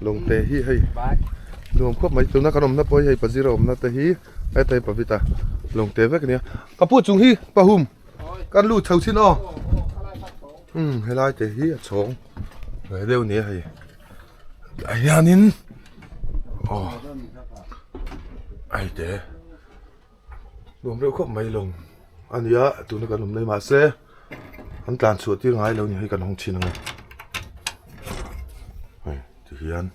Lawngte hi hei nuam khawp mai tuna kan awmna pawh hi hei pazira awmna te hi heta hi pavita lawngte vek a nia ka pu chung hi pahum kan lut chho chin aw umm helai te hi a chhawng ve deuh a ni a hei ah hianin aw hei te nuam reuh khawp mai lawng a ni a tuna kan awm mai mahse an tlan chhuah tir ngai lo ni hei kan hawng thin ang e hei ti hian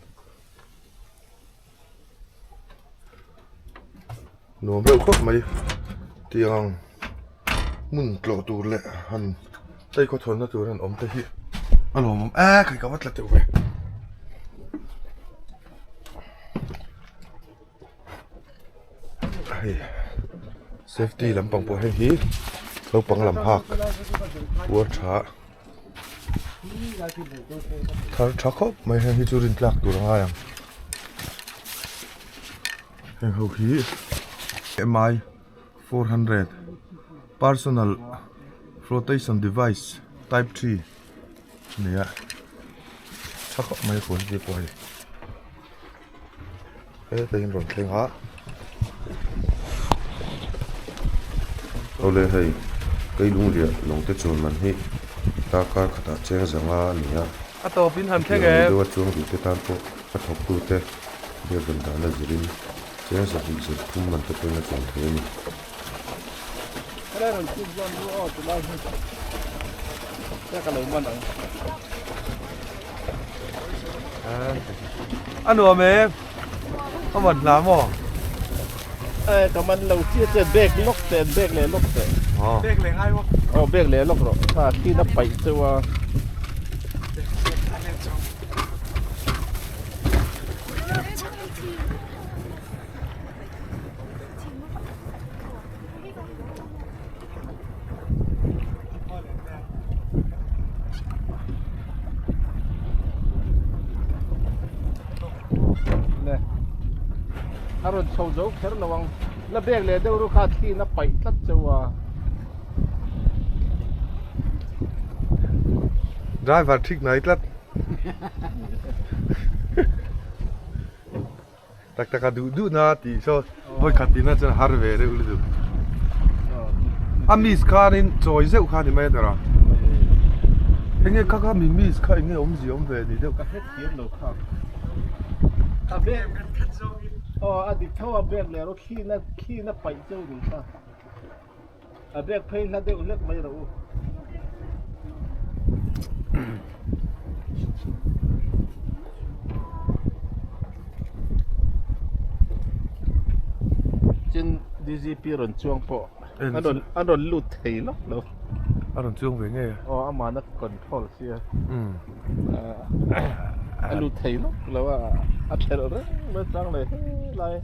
nuam reuh khawp mai tiang hmun tlawh tur leh han chei khaw thawnna tur an awm te hi a lawmawm e khai ka va tla teuh ve. Hei safety lampang pawh hei hi naupang lam hak puar tha thar tha khawp mai heng hi chu rin tlak tur a ngai ang heng ho hi mi 400 personal flotation device type 3 a ni a tha khawp mai a quality pawh hei. Heta in rawn thleng a Awle hei keilung liah lawng te chuan man hi darkar khatah cheng zanga a ni a A tawp in han thleng em? Deuha chuang duh te tan pawh a thawk tu te biak dan dahna zirin cheng zahnih zir thum man te pawhin a chuan thei a ni. A nuam em? A man hla maw? Ê ka man lo chiah che bag lawk teh bag leh lawk teh. Bag leh ngai maw? Aw bag leh lawk rawh kha khi na paih cheu a. A rawn chho zo kher lo ang la bag leh deuh ru kha thliin a paih tlat cheu a. Driver thik nai tlat. Tak tak a duh duh na tih saw vawi khat tihna chuan har ve reuh lutuk. A miss khanin chawi zeuh kha ni mai a tawrh a. Enge kha kha mi miss kha enge awmzia awm ve ni deuh. Ka hret thiam lo kha. A bag aw a dik tho a bag leh rawh thli na thli na paih cheu ni kha. A bag phei hla deuh hlek mai rawh u. Chin DGP rawn chuang pawh an rawn an rawn lut thei lawk lo. A rawn chuang ve ngei a. Aw amahna control sia. A lut thei lawk lo a a thelh reng mai chang leh helai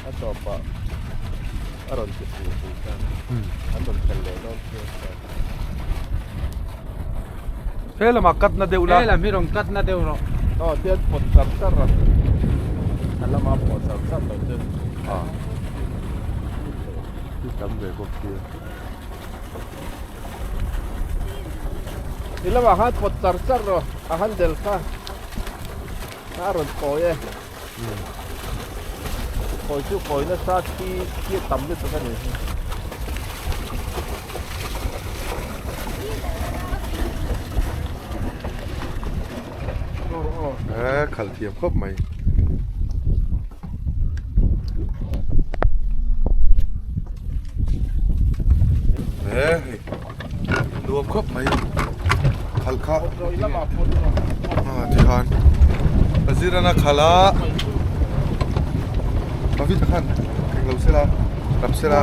a tawpah a rawn ti pui pui ta an rawn thelh leh dawn chiang ta. He lamah cut na deuh la. He lam hi rawn cut na deuh rawh. Aw tian pawt char char a a lama pawt char char lo chuan. A hi tam ve bawk sia. I lamah khan pawt char char rawh a handle kha a rawn kawi e kawi chu kawi nasa thi thi a tam lutuk a ni hi. E khalh thiam khawp mai. E hei nuam khawp mai khalh kha a tikhan a zir ana khalh a David a khan englo sela rap sela.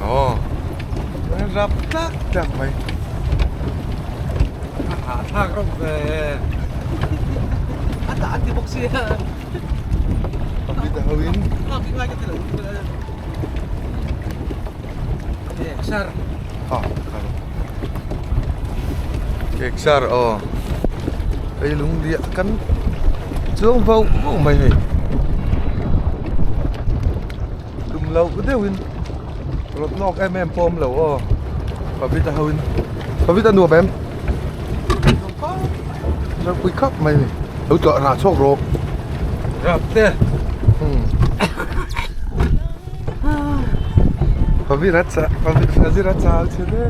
Aw rap tlak tlak mai. A hah thlak reuh ve. A dah an ti bawk sia. Pahnih te ho in. Keksar. Ha kha. Keksar aw. Hei lung riah kan chuang vauh vauh mai hei. Tum loh deuhin. Rawt lawk em em pawh a awm lo aw Pavita ho in Pavita nuam em Ropui khap mai a ni lo tlawh rah chhuak rawh Rap te Pavira cha Pavira chal che le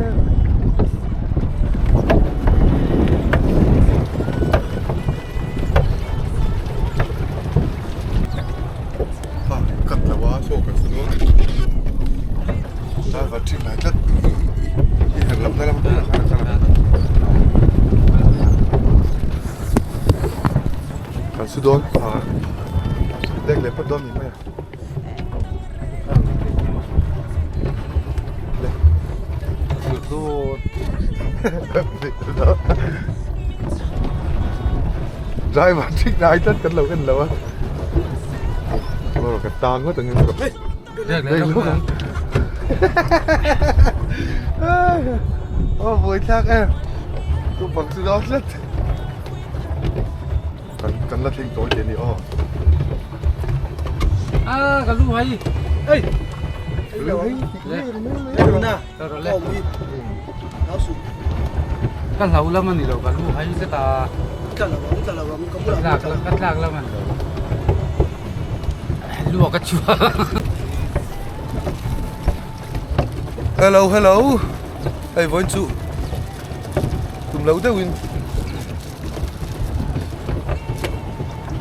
Kat lo a saw kan sawn driver thin lai tlat i herh lohna lam tur khan a kal a kan su dawn a dek leh phawt dawn ni mai a driver thin lai tlat kan lo en lo a. Ka tang ngawt ang in Aw buai thlak em Tu bang chu dawn tlat Kan kan la thleng tawi te ni aw A ka lu hai Ei Ka hlau lam ani lo ka lu hai tlat a Ka tlak lam ani lo Luak a chhuak Hello hello hei vawiin chu tum lo deuhin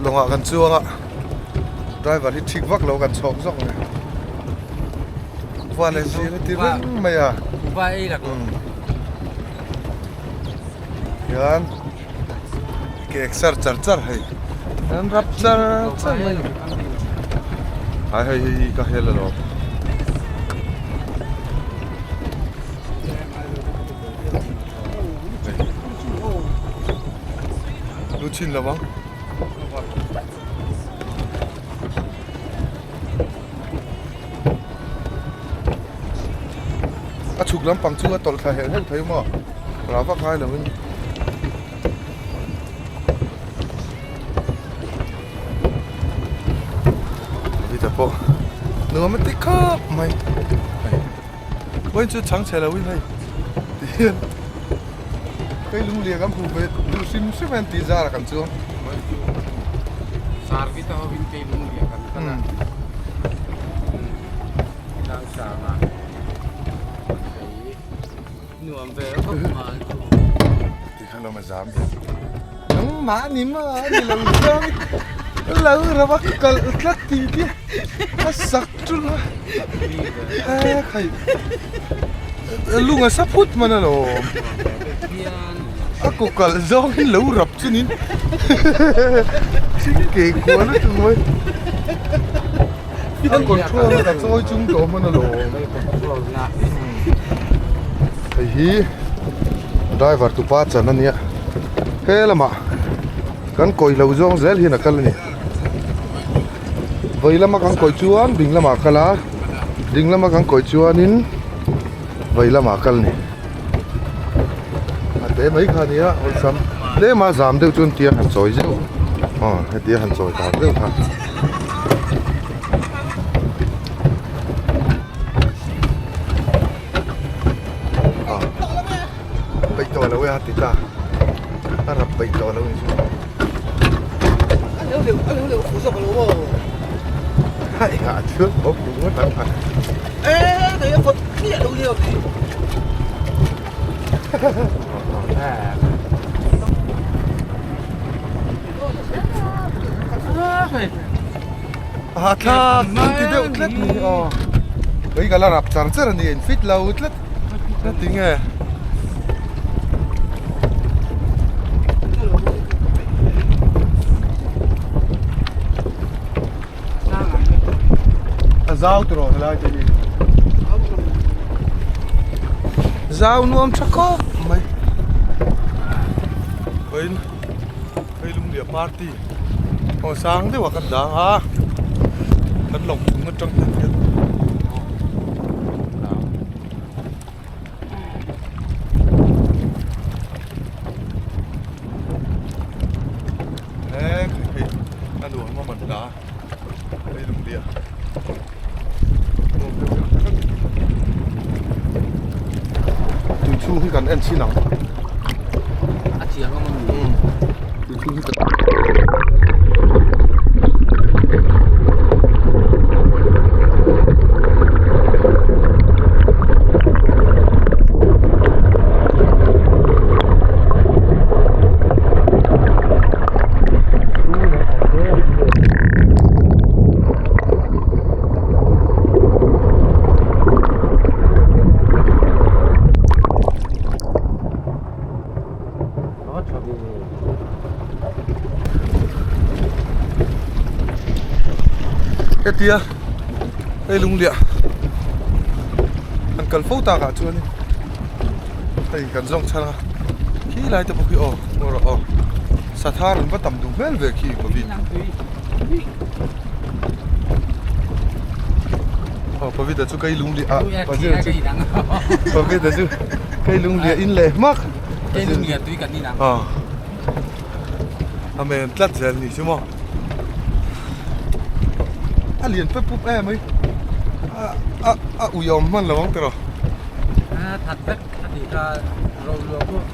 lawngah kan chuang a driver hi thik vak lo kan chhawk zawk mai van leh zir a ti reng mai a hian ke sar char char hei an rap char char mai a hei hei hi ka hel alawm. Lu chin lo ang. A chhuk lampang chu a tawlh thla heuh heuh thei maw rah vak ngai lo in. Vita pawh nuam a ti khawp mai hei vawiin chu chhang chhe lo in hei ti hian hei lunglia kan hmu ve duh hrim hrim a an tih zar ah kan chuang. Sar vita ho in kei lunglia kan kal a tlang sang a hei nuam ve khawp mai chu. Ti khan lo ma zam ve nangmah ni ma ni lo chuang lo rava kal tlat tih te a sak tul a e khai lung a sa phut man alawm a kaw kalh zawng in lo rap chu niin thing ke kual a tum mai a control a ka chawi chung tawh hman alawm hei hi driver tupa chan ania he lamah kan kawi lo zawng zel hian a kal a ni. Vei lama kan kawih chuan ding lamah a kal a ding lama kan kawih chuanin vei lamah a kal a ni a te mai kha a nia awlsam tlem a zam deuh chuan tia han chawi zeuh aw hetia han chawi tak deuh kha. Peih tawh lo e a ti ta a rap peih tawh lo ni chu hei ah chuan bawk duh ngawt ang a a thlak ti deuh tlat ni aw kei ka la rap char char a ni in fit lo tlat. Tinge a zau tawh helai te hi zau nuam tha khawp mai vawiin hei lunglia party aw sang deuh ah kan dang a kan lawng chung atang hian. A nuam a man ta hei lunglia nuam deuh deuh tak a ni. chhung hi kan en chhin ang. A chiang awm a ni. Tui chhung hi kan Hetia hei lungliah an kal fo takah chuanin hei kan zawng chhan a khi lai te pawh khi aw ngaw rawh aw sathar an va tam duh hmel ve khi pawh hi. Aw Pavita chu kei lung liah ah Pavita chu Pavita chu kei lung liah in leh hmak Kei lung liah tui kan in ang Aw Amen tlat zel ni chu maw A lian pep pup em mai a a a ui awm hman lo ang tiraw A that vek a tih kha ro luah pawh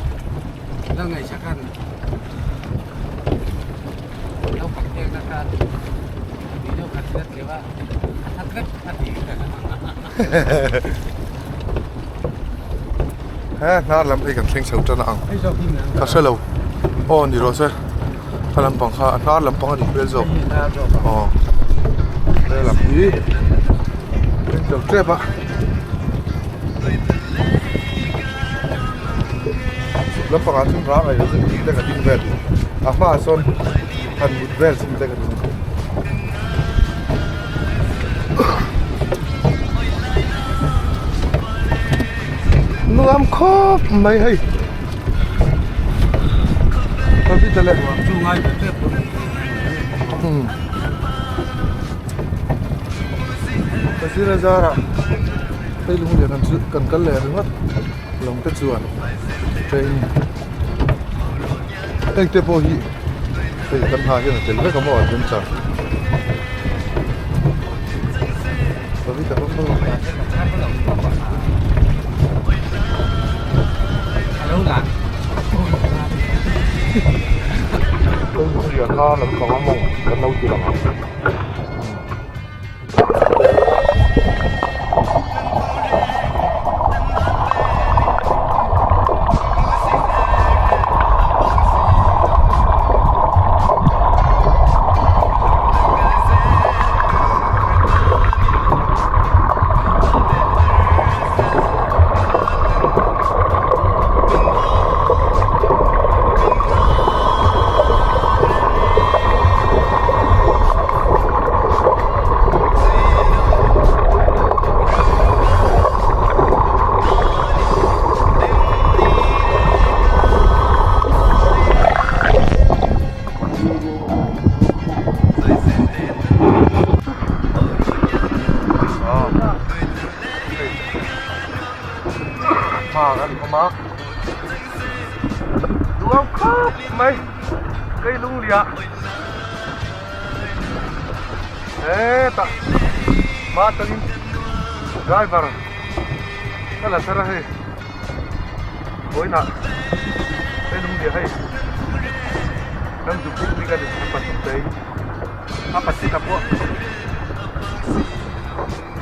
la ngaihsak an He hnar lam hi kan thleng chho tan a ang ka hre lo aw ni rawh se kha lampang kha a hnar lampang a nih hmel zawk aw he lam hi thleng chho tep a. Chhuk lampang ah chuan rang ah hian thing te ka ding vel a hmaah sawn han mut vel chin te ka ding nuam khawp mai hei Pazira zarah hei lung lian chu kan kal leh ringawt lawng te chuan train heng te pawh hi hei kan hna hian a tel vek a maw adventure Hei lung lian kha lampang a mawng kan lo ti lang ang. Nuam khawp mai kei lungliah hetah hma atangin driver ka la thar a hei vawiinah hei lungliah hei kan zu buk bik a ni a pasitei a pasita pawh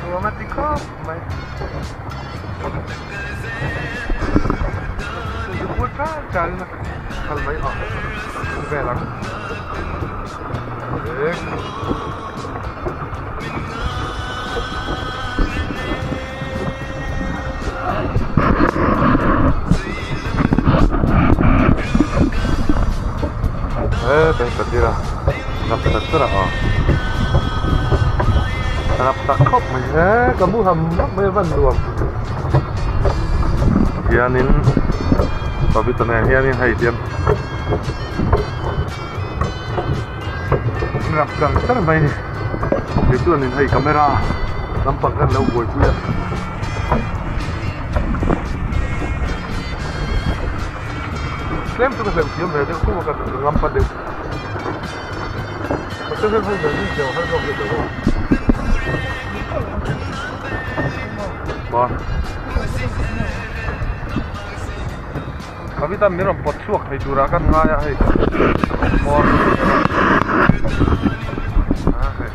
nuam a ti khawp mai. Ka mu ham map mai a van nuam hianin pavita nen hianin hei hian rap char char mai a ni kei chuanin hei camera lampang khan lo buaipui a. Tlem chu ka hleuh thiam ve deuh khawp a ka ngam pa deuh. Kavita min rawn pawt chhuak thei turah kan ngai a hei hmawr a hei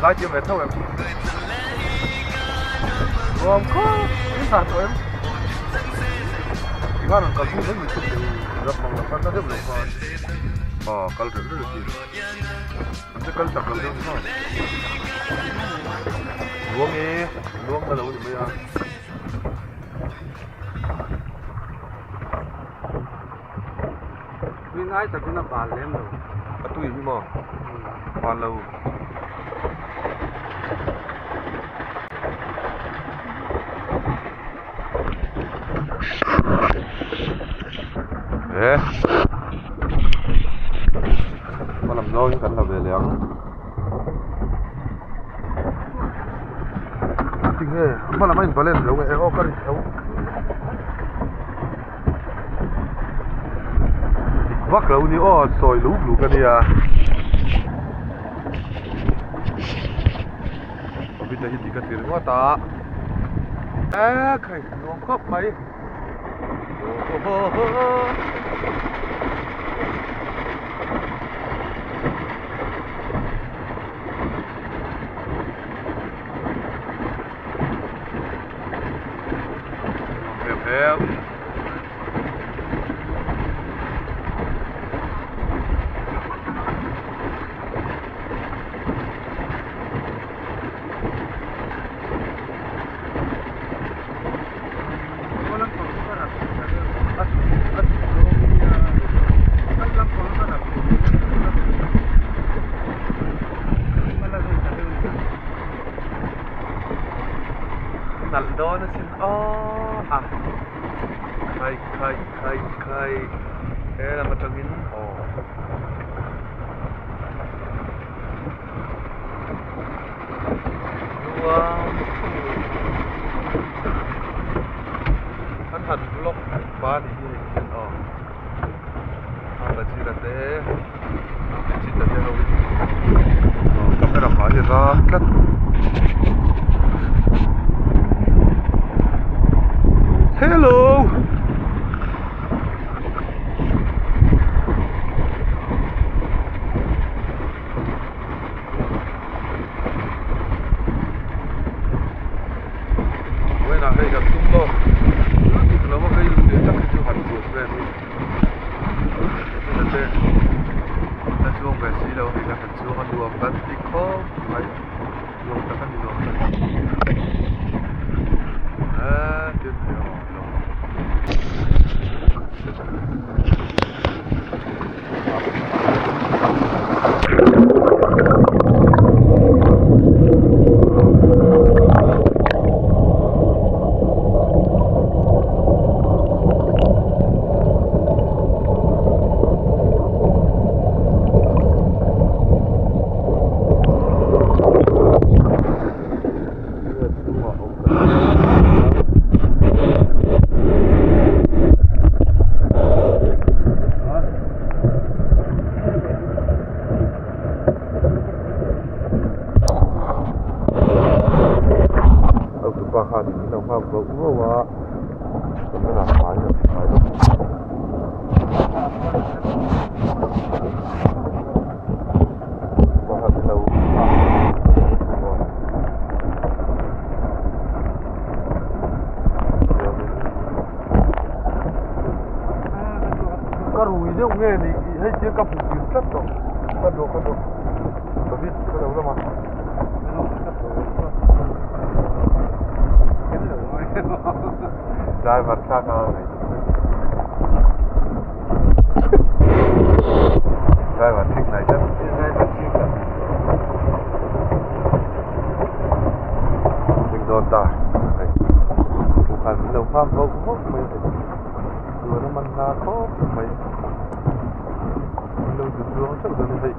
Lai thiam ve tho em Nuam khawp in hah tawh em Tikhan rawn kal phung mai mai chhuk teh u ram mang lo khan na deuh lo khan aw kal reuh reuh chi an che kal chak lo deuh ni maw Luang e luang na lo ni mai a. Tui ngai takin a bal lem lo. A tui hi maw? Bal lo. E hmalam zawng hi kan la ve leh ang. Tinge hmalam a in balance lo nge aw ka rin tho. Dik vak lo ni aw sawi luk luk a nia. Covid a hi dik a ti ringawt a. E khai nuam khawp mai. Nalh dawn asin aw a khai khai khai khai he lam atangin aw. Chuan an han vlog pa ni hi hei hian aw a Bajira te Vegeta te ho in aw camera hmai hi a ram tlat. Hello. Vawiinah hei kan tum lawk dik lo a hei leh tak hi chu han chuan vel hi heta te la chuang ve si lo hei kan han chuang a nuam kan ti khawp mai nuam tak a ni nuam tak eee tin hei aw lo. Hotupa khanin min lo nghak vauh vauh a camera hmai a hmai Ka rui deuh nge ni tih hei chian ka hmu kim tlat tawh ka duh ka duh David ka lo lam a driver thlak a Driver thik nai tlat. Driver thik a. Thik dawn ta. Hei. Thu khan min lo nghak vauh vauh mai hei. Chuan a man hna khawp mai. Min lo zut zuang theuh dawn a hei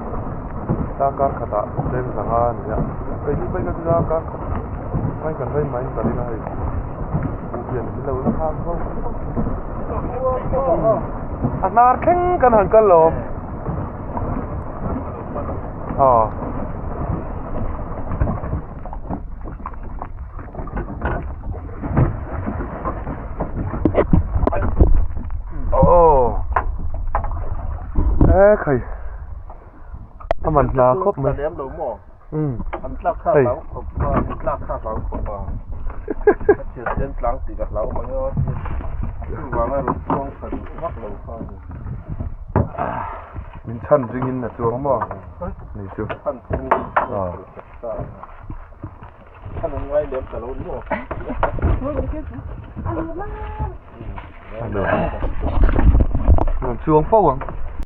darkar khatah cheng zanga a ni a keini phei kha chu darkar khat mai kan rei mai in ka ring a hei buh hian min lo la nghak zo a hnar thleng kan han kal lawm aw. Aw e khai a man hna khawp mai lem lo maw um an tlak kha hei hlau khawp a an tlak kha hlau khawp a a thian ten tlang tih ka hlau mai a chuvanga rawn chuang khat vak lo kha a ni min chhan ringin a chuang maw ni chu chhan chu ah. Chuang fo ang.